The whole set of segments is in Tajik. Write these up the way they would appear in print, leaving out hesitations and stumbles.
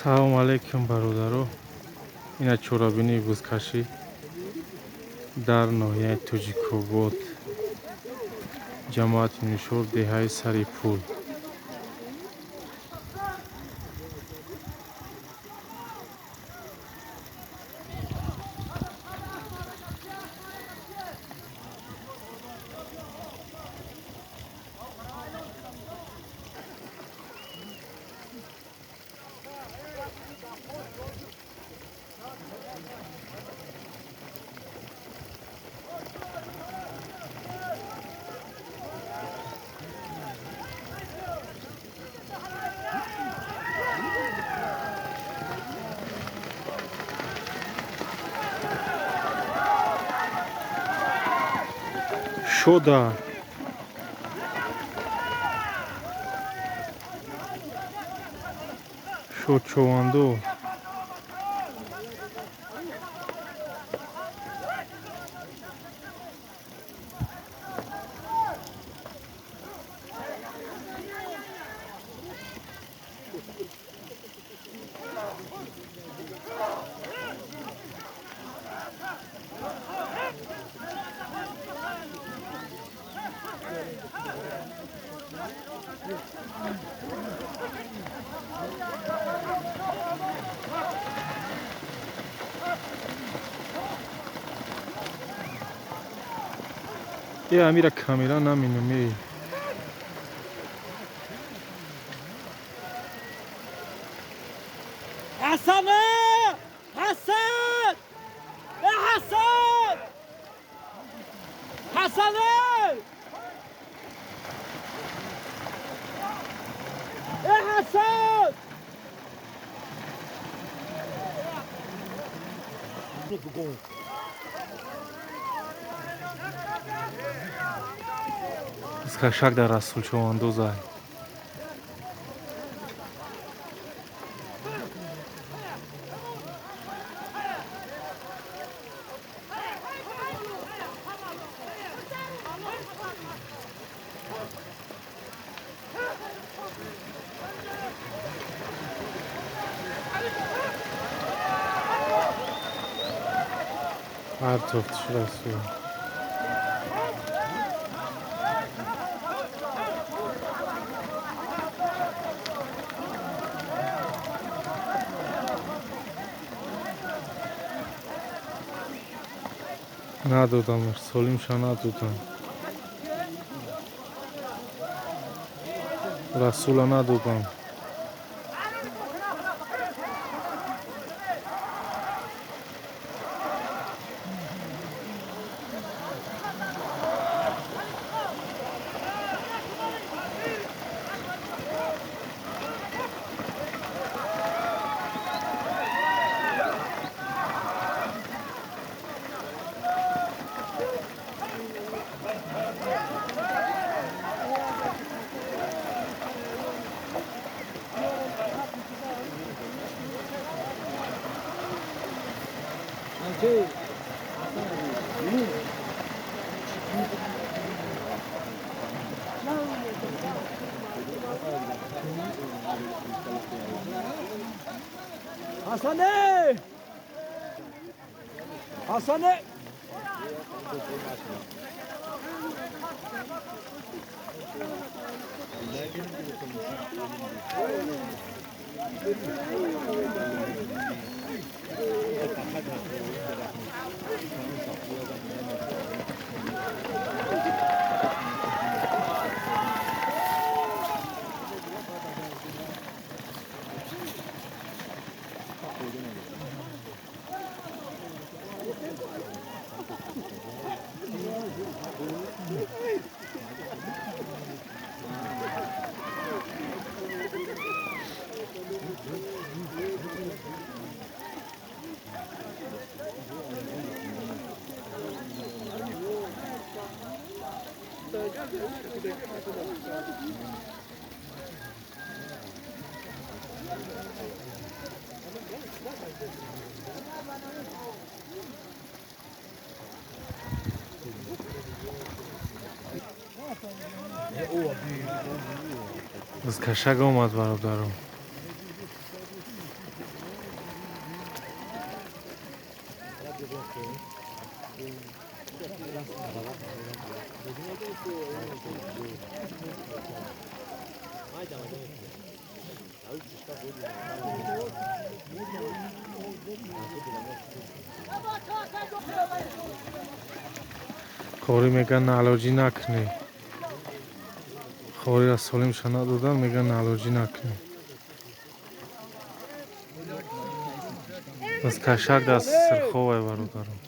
Салому алейкум, бародаро. Ина чорабинии бузкашӣ дар ноҳияи Тоҷикобод, ҷамоати Нушор, деҳаи Сарипул. Шода шодчовандоз. Е, амира камера наминум, е. حسن، حسن، يا حسن، حسن، يا حسن. Бузкашак дар Расулчовандозай. Партофтш Расул. Надодамаш, солимша надодам. Расула надодам. حسن، حسن. Бузкашак омад, бародаро. Қорӣ мегӯяд, налоҷӣ накунӣ. Хориро солимша надодан, мегӯяд, налоҷӣ накунӣ. Аз кашак даст сирховай, бародарам.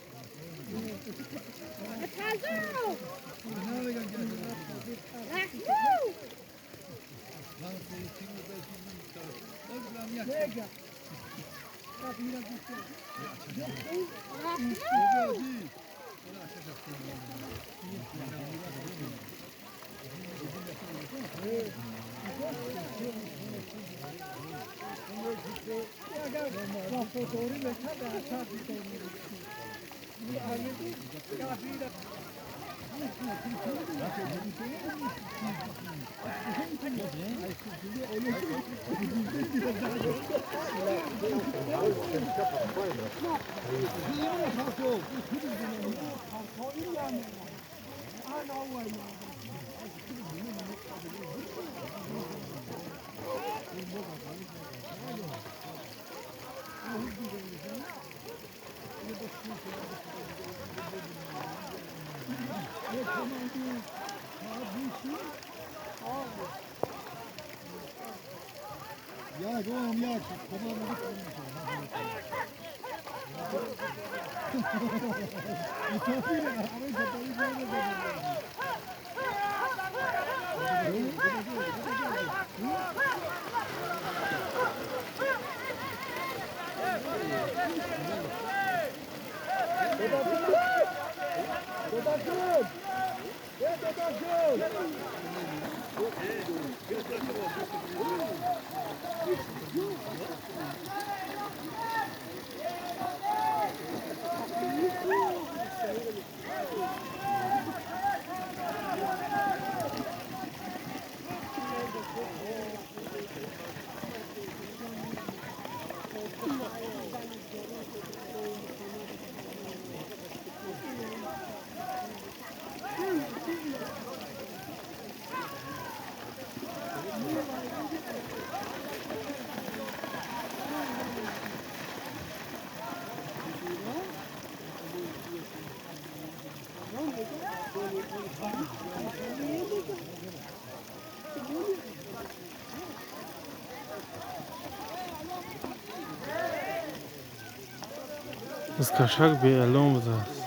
Аз кашак беэълон будааст.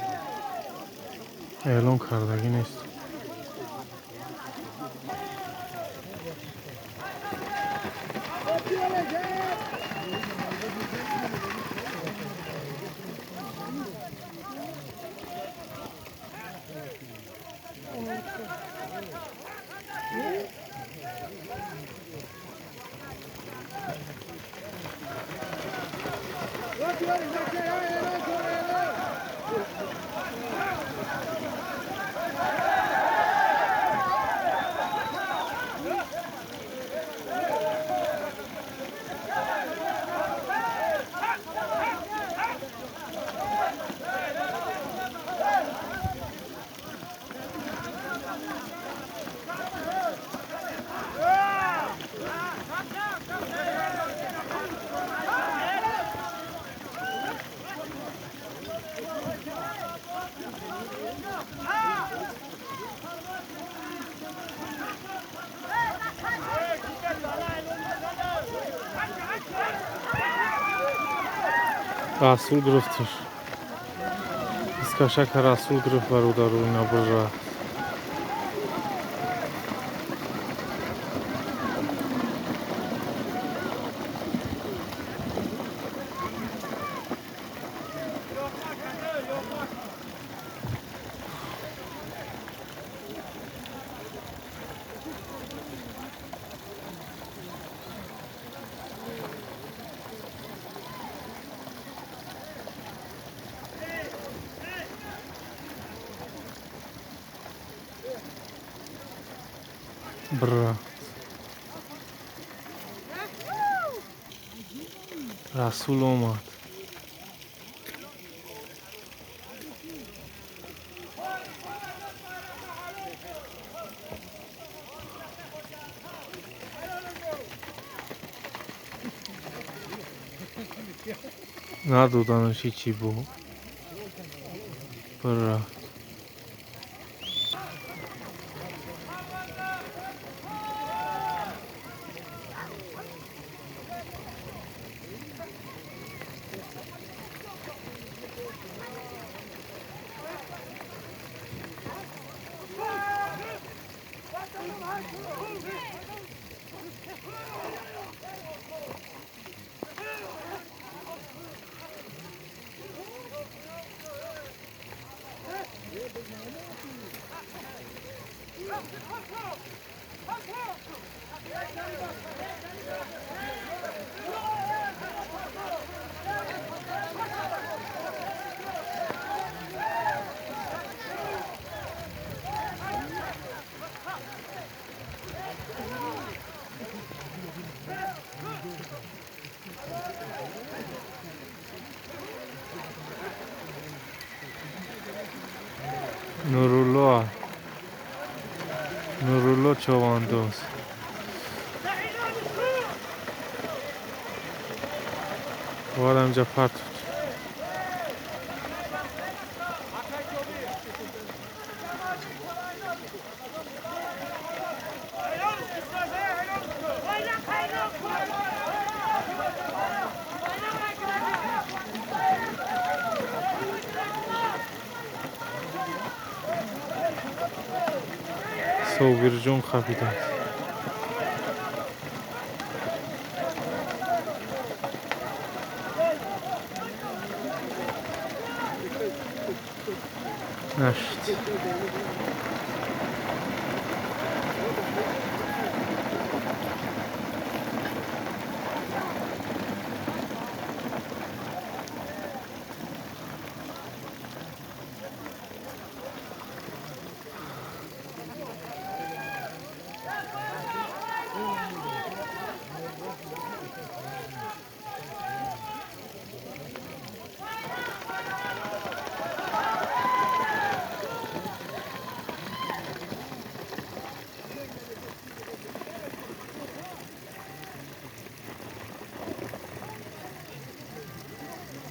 Эълон кардагӣ нест. Расул гирифтиш. Искашака Расул гирифт, бародару, ина бирра. Бра. Расул омад. Надоданаш ҳичи бо бира. Нурулло, Нурулло Човандоз. Варамҷа партуд. Собирҷон хапидааст. Нашид.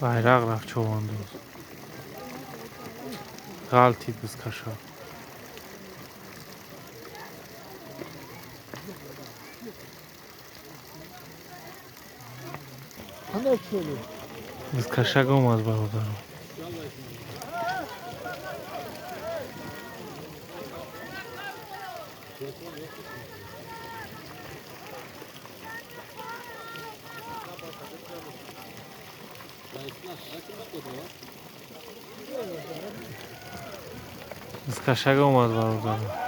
Байрақ рафт Човандоз. Ғалтид бизкаша. Бизкашак омад, бародаро. Бизкашак омад, бародаро.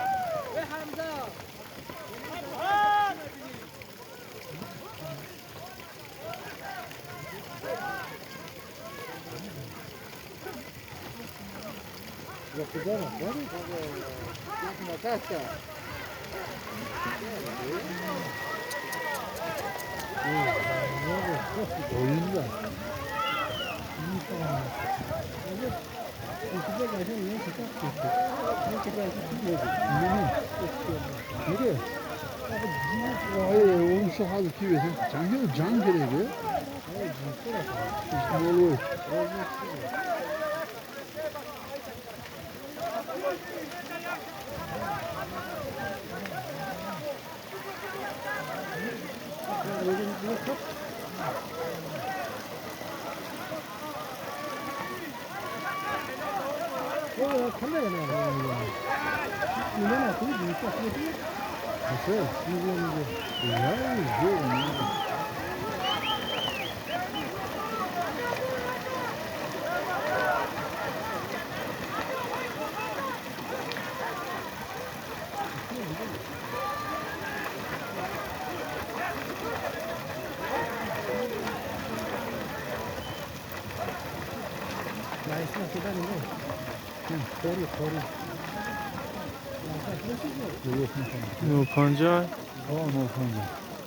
0,50.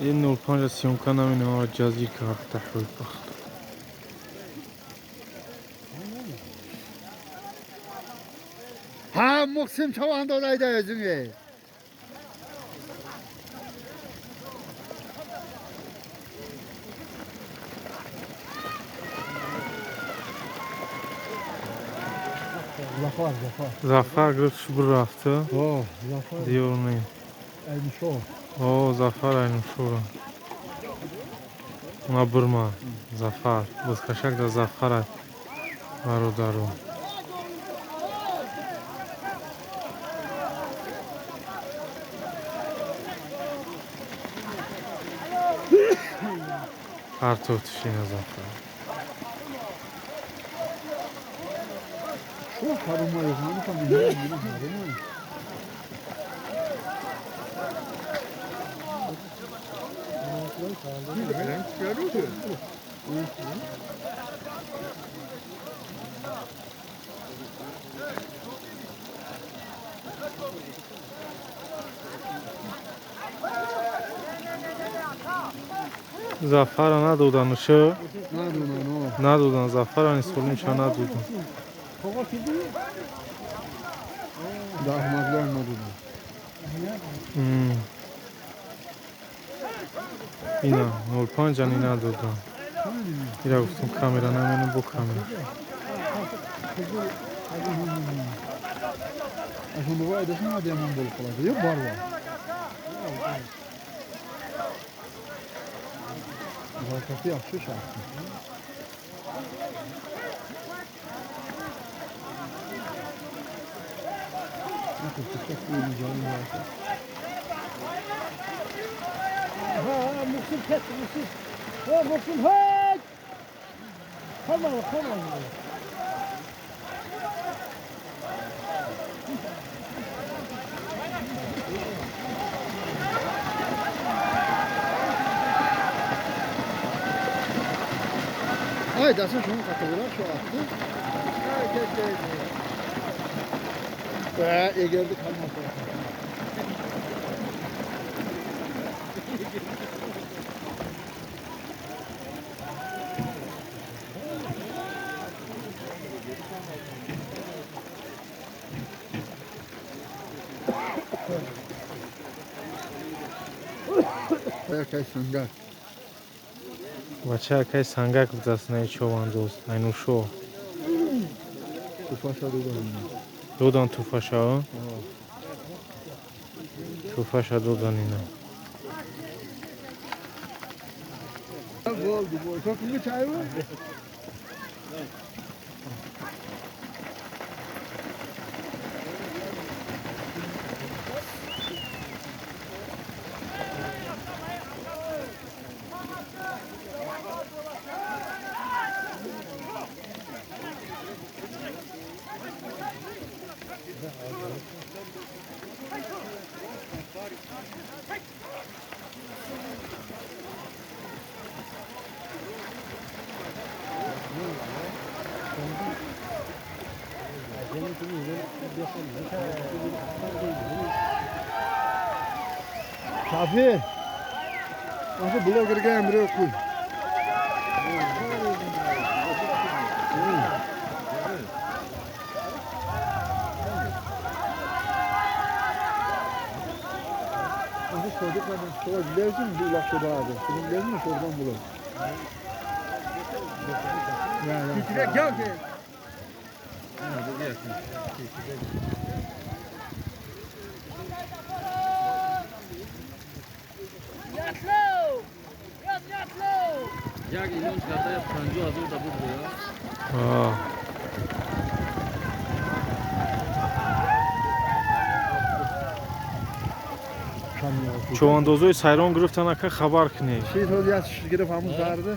Ин 0,50 съёмка наминам, ҷазир карда бахт. 아, 목숨 초안도 나이다 요즘에. Зафар, Зафар. Зафар гирифтш бурафта. О, Зафар. Диёр не. Айнушо. О, Зафар Айнушора. Она бурма. Зафар. Бузкашак да Зафара бародару. Партофтишина Зафар. Шо харумай, ман там харумай. Зафара надодан шо? Надодан. Надодан Зафара ни солимша надодан. Да, Ахмадлон надодан. Ина 05 ани надодан. Ира гуфтум камера намену бо камера. Ашон вай дашна демон бол қилadi. Yo'q, bor. Harakati yaxshi shaxs. Ha, Muhsin ketdi, Muhsin. Ha, Muhsin, hey! Qolma, qolma. Ay, dasa shuni qattiqroq shu otni. Ay, ketdi. Va egardi qalmoq. Акай сангак. Бача акай сангак будаст наи човандоз, Айнушо. Туфаша додан. Додан туфаша, туфаша додан ина. Bo'ldi, bo'ldi. Ko'pinga chaymi? Şafi, nasıl blogerga ham birov qo'y. Nasıl çocuklardan sonra bilersin, bu ulaştırdı. Bunu bilersin, şuradan bulur. Gel gel. Як миллион карда 50 000 да буд. Човандозои сайрон гирифтан ака хабар кунед. Чиз ҳозир гирифт ҳамун сарда.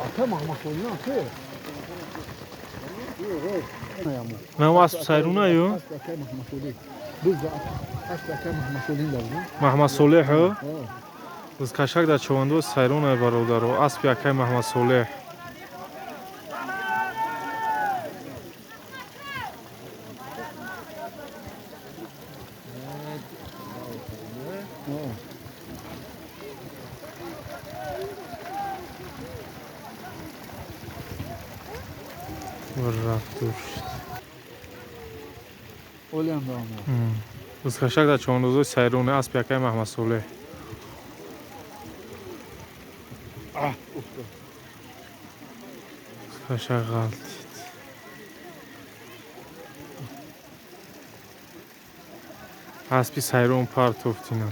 Ата Маҳмадсолина ата. Нам асп сайруна ю? Маҳмадсолеҳ? Бузкашак дар човандоз сайрунай бародаро. Аспи акай Маҳмадсолеҳ. Рафт дур шуд. Олиам давом. Бузкашак дар чавандозои Сайроне, аспи акаи Маҳмадсолеҳ. Бузкашак ғалтид. Аспи Сайрон партофтинам.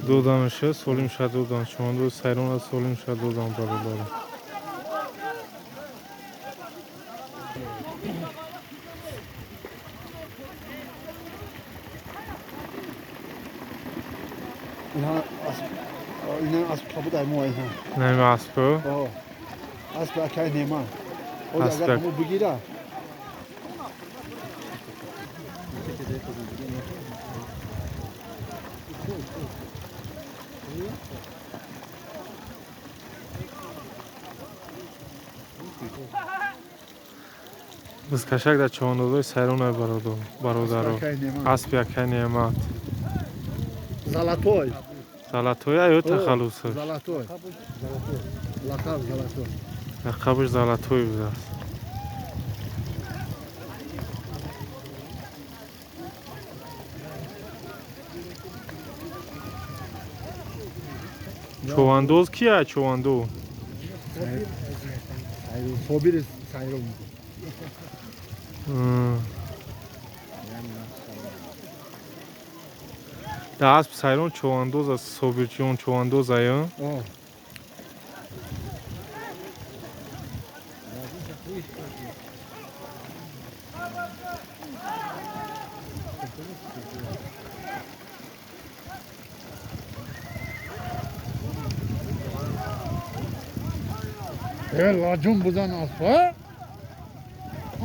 Додамша, солимша додам. Чавандози Сайрона солимша додам бародаро. Инҳа асп кабуд мо инҳа. Нами аспо? О. Асп акай нема. Агар ҳамо бигира. Бузкашак дар чавандозои Сайрона бародаро. Аспи акай Неъмат. Золотой. Золотой ё тахаллусаш? Золотой. Лақаб Золотой. Лақабаш Золотой будааст. Човандоз кия? Човандоз? Собир Сайрон. Дар аспи Сайрон човандоз аст. Собирҷон човандоз ая? Лаҷун бузан аспа.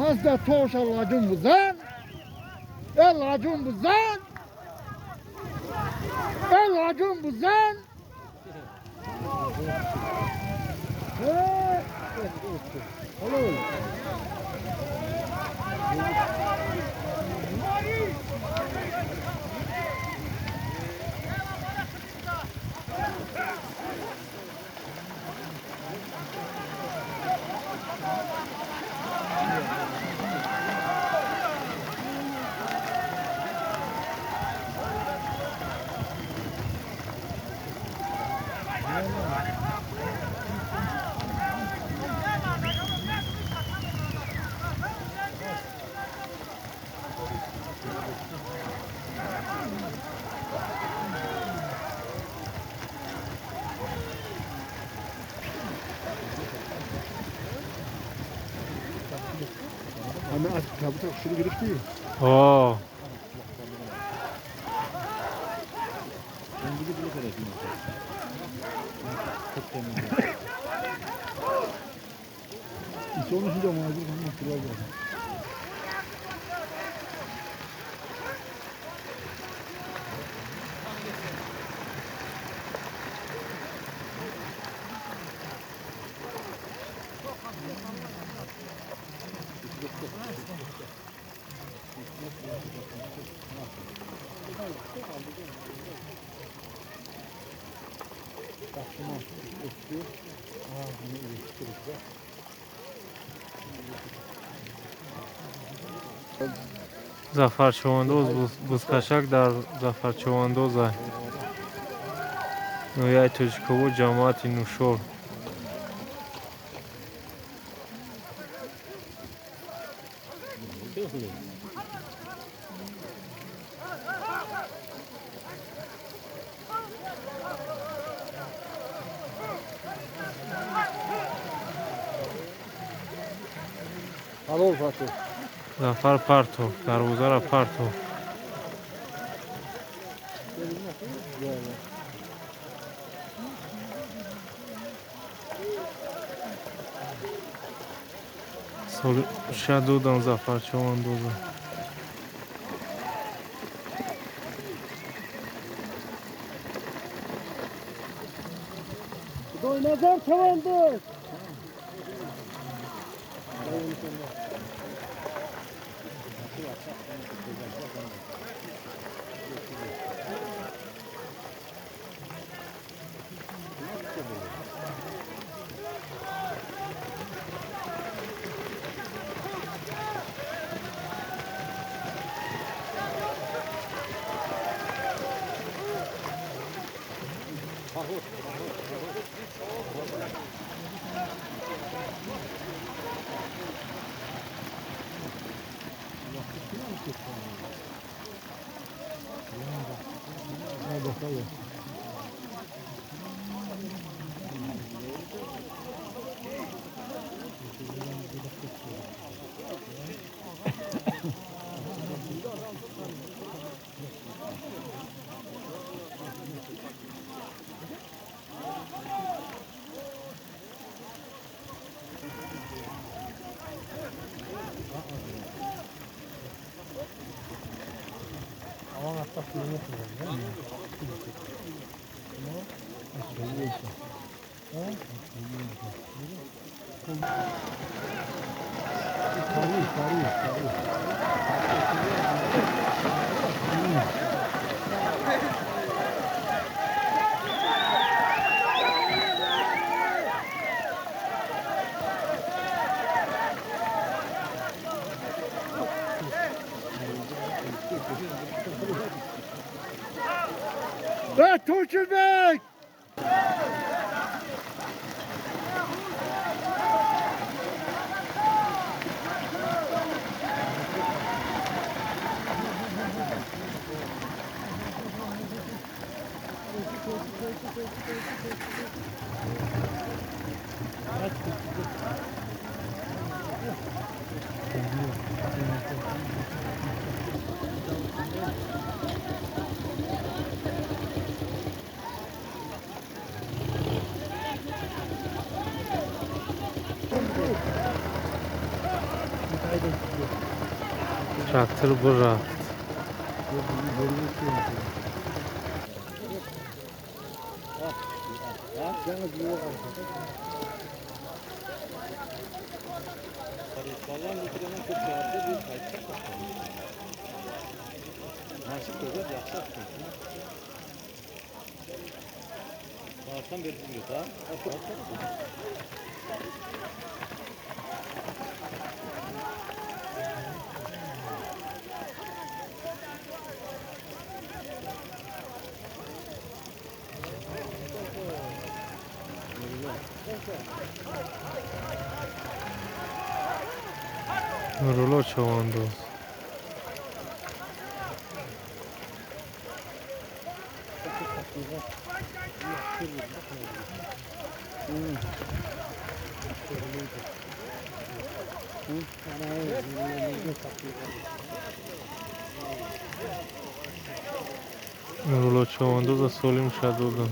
Аз да тоша лаҷун бузан. Лаҷун бузан. Лаҷун бузан. О. Зафар Чавандоз бузкашак дар Зафар Чавандоза. Ноҳияи Тоҷикобод, ҷамоати Нушор. Зафар партов, дарвозаро партов. Ша додам Зафар Чавандоза. Назар чавандоз. Torture! Трактор бурафт. Нурулло Чавандоз. Нурулло Чавандоза солим шадодам.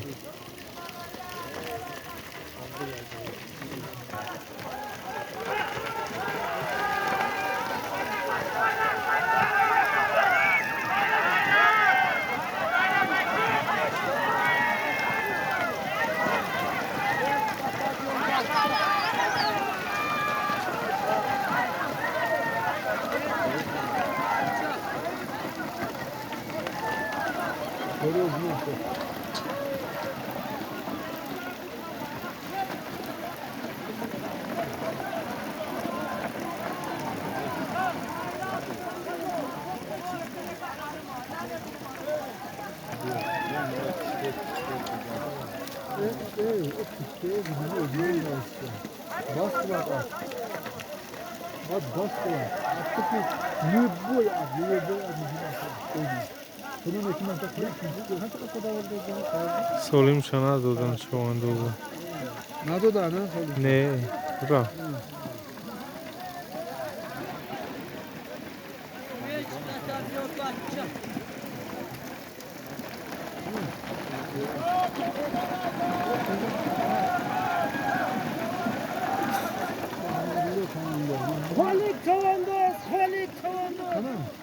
Солим надодам Чавандоза. Надода, не? Не, рафт. Халик Чавандоз, Халик Чавандоз.